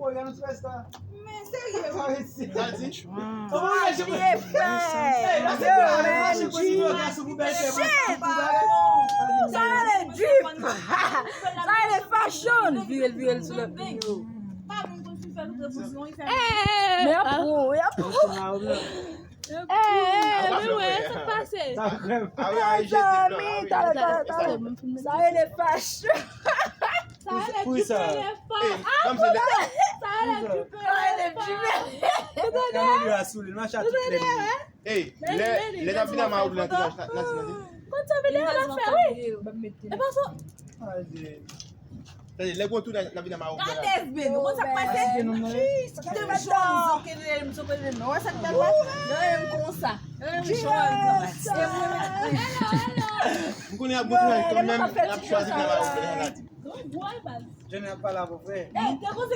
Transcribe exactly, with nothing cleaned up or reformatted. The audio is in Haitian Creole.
Pwogram sou Insta. Men serye. Sa vle di. Sa l di? Kòman w reaji pou Yo, Hey, la se yo, pwogram, mache pou G. sou pwogram sou pou bèl fè. Shit. Sa rele drip. Sa rele fashion. Vire l, vire l sou lòt moun yo. Pa moun konn si fè tout repouzyon, li fè. Men y ap pran, y ap pran. Eh, men wè, sa k pase? Sa vrèman. Ah wi, ah wi, jete blan. Mezanmi, talè, talè, talè. Sa rele fashion. Sa rele Pou sa. Jupiter fò. Hey, kòm se lè, Sa rele Jupiter Sa rele fò. Jupiter. Gade li a sou li, mache a tout lè. Hey, lè, lè n ap vin a Mawout lan, ki nan Natina di? Konn sa videyo la fè, wi. E pa sa. Ay, Jezi. Tande, lè gwo tou n ap vin a Mawout lan. Gade S B, nou konn sa k pase? Pase ke nou nan. Kite m jwenn sou kele m sou kele m. Wè sa k pral pase? Yo, e m konsa. Yo, e m jwenn. E mwen menm. M konnen ap gwo tou kanmenm, n ap chwazi vin a Mawout lan, Natina. Gwo, gwo, baz. Jèn ap pale avè frè. Ey, te konn se